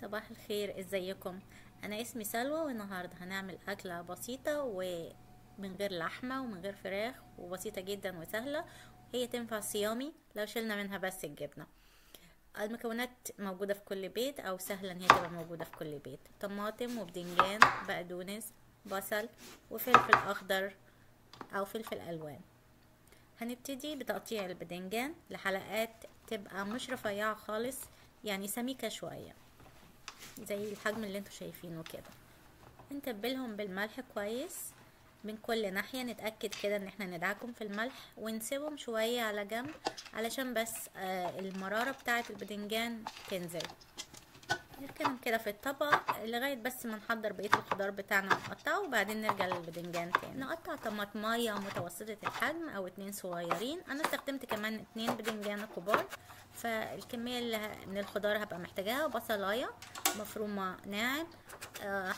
صباح الخير، ازيكم؟ انا اسمي سلوى، والنهارده هنعمل اكله بسيطة ومن غير لحمه ومن غير فراخ، وبسيطة جدا وسهلة. هي تنفع صيامي لو شلنا منها بس الجبنة. المكونات موجودة في كل بيت، او سهلة ان هي تبقى موجودة في كل بيت. طماطم وبدنجان، بقدونس، بصل، وفلفل اخضر او فلفل الوان. هنبتدي بتقطيع البدنجان لحلقات تبقى مش رفيعة خالص، يعني سميكة شوية زي الحجم اللي انتوا شايفينه كده. نتبلهم بالملح كويس من كل ناحية، نتأكد كده ان احنا ندعكم في الملح، ونسيبهم شوية على جنب علشان بس المرارة بتاعة البدنجان تنزل. نركنهم كده في الطبق لغاية بس ما نحضر بقية الخضار بتاعنا ونقطعه، وبعدين نرجع للبدنجان تاني. نقطع طماطماية متوسطة الحجم او 2 صغيرين. انا استخدمت كمان 2 بدنجان كبار، فالكمية اللي من الخضار هبقى محتاجاها بصلاية مفرومة ناعم،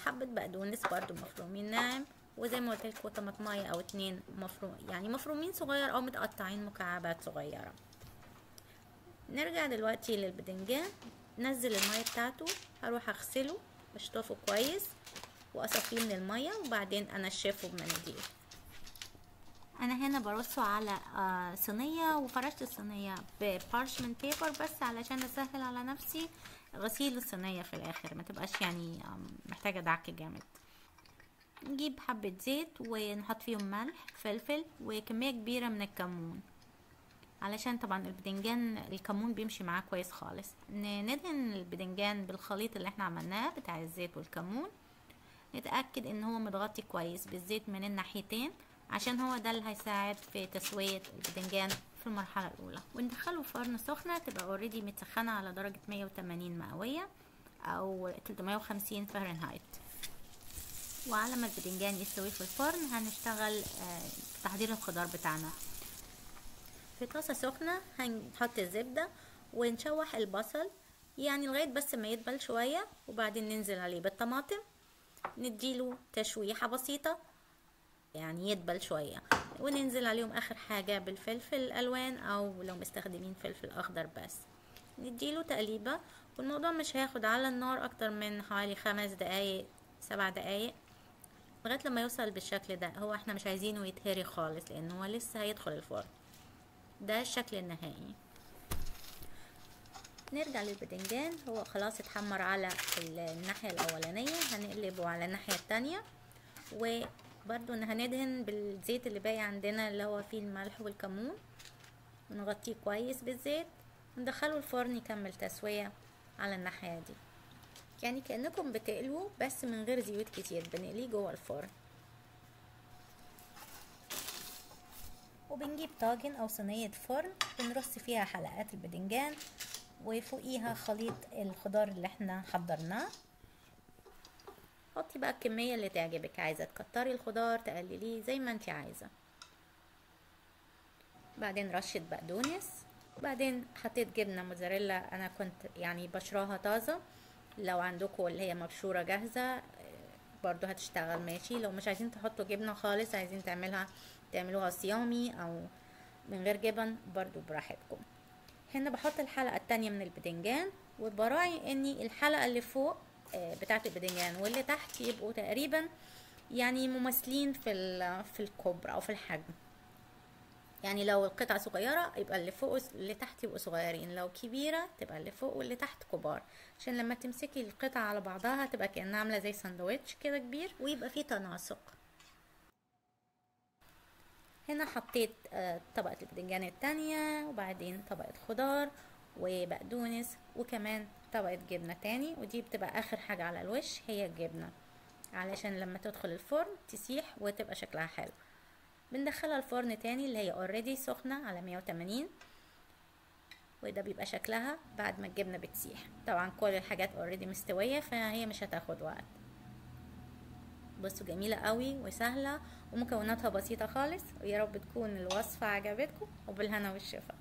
حبة بقدونس برضو مفرومين ناعم، وزي ما قلت لكم طماطماية او 2 مفروم، يعني مفرومين صغير او متقطعين مكعبات صغيرة. نرجع دلوقتي للبدنجان. نزل المية بتاعته، هروح اغسله واشطفه كويس واصفيه من المية، وبعدين انشفه بمناديل. انا هنا برصه على صينية، وفرشت الصينية ب parchment paper بس علشان اسهل على نفسي غسيل الصينية في الاخر، ما تبقاش يعني محتاجه دعك جامد. نجيب حبه زيت ونحط فيهم ملح، فلفل، وكمية كبيرة من الكمون، علشان طبعا البدنجان الكمون بيمشي معاه كويس خالص. ندهن البدنجان بالخليط اللي احنا عملناه بتاع الزيت والكمون. نتأكد ان هو متغطي كويس بالزيت من الناحيتين، عشان هو ده اللي هيساعد في تسوية البدنجان في المرحلة الأولى. وندخله فرن سخنة تبقى already متسخنة على درجة 180 مئوية أو 350 فahrenheit. وعلى ما البدنجان يستوي في الفرن هنشتغل في تحضير الخضار بتاعنا. في طاسة سخنة هنحط الزبدة ونشوح البصل يعني لغاية بس ما يدبل شوية، وبعدين ننزل عليه بالطماطم، نديله تشويحة بسيطة يعني يدبل شوية، وننزل عليهم آخر حاجة بالفلفل الألوان أو لو مستخدمين فلفل أخضر بس. نديله تقليبة، والموضوع مش هياخد على النار أكتر من حوالي 5 دقايق 7 دقايق لغاية لما يوصل بالشكل ده. هو احنا مش عايزينه يتهري خالص لأن هو لسه هيدخل الفرن. ده الشكل النهائي. نرجع للبدنجان، هو خلاص اتحمر على الناحية الأولانية، هنقلبه على الناحية التانية، وبرضو هندهن بالزيت اللي باقي عندنا اللي هو فيه الملح والكمون، ونغطيه كويس بالزيت، وندخله الفرن يكمل تسوية على الناحية دي. يعني كأنكم بتقلوه بس من غير زيوت كتير، بنقليه جوه الفرن. وبنجيب طاجن او صينية فرن بنرص فيها حلقات البدنجان، وفوقيها خليط الخضار اللي احنا حضرناه. حطي بقى الكمية اللي تعجبك، عايزة تكتري الخضار تقلليه زي ما انت عايزة. بعدين رشة بقدونس، بعدين حطيت جبنة موزاريلا، انا كنت يعني بشراها طازة، لو عندكم اللي هي مبشورة جاهزة برضو هتشتغل ماشي. لو مش عايزين تحطوا جبنة خالص، عايزين تعملوها صيامي او من غير جبن برضو براحتكم. هنا بحط الحلقة التانية من البدنجان، وبراعي اني الحلقة اللي فوق بتاعة البدنجان واللي تحت يبقوا تقريبا يعني مماثلين في الكبر او في الحجم. يعني لو القطعة صغيرة يبقى اللي فوق واللي تحت يبقوا صغيرين، لو كبيرة تبقى اللي فوق واللي تحت كبار، عشان لما تمسكي القطعة على بعضها تبقى كأنها عاملة زي ساندويتش كده كبير، ويبقى فيه تناسق. هنا حطيت طبقة البدنجان التانية، وبعدين طبقة خضار وبقدونس، وكمان طبقة جبنة تاني، ودي بتبقى آخر حاجة على الوش هي الجبنة، علشان لما تدخل الفرن تسيح وتبقى شكلها حلو. بندخلها الفرن تاني اللي هي already سخنة على 180، وده بيبقى شكلها بعد ما الجبنة بتسيح. طبعا كل الحاجات already مستوية فهي مش هتاخد وقت. بصوا جميلة قوي وسهلة ومكوناتها بسيطة خالص، ويا رب تكون الوصفة عجبتكم، وبالهنا والشفا.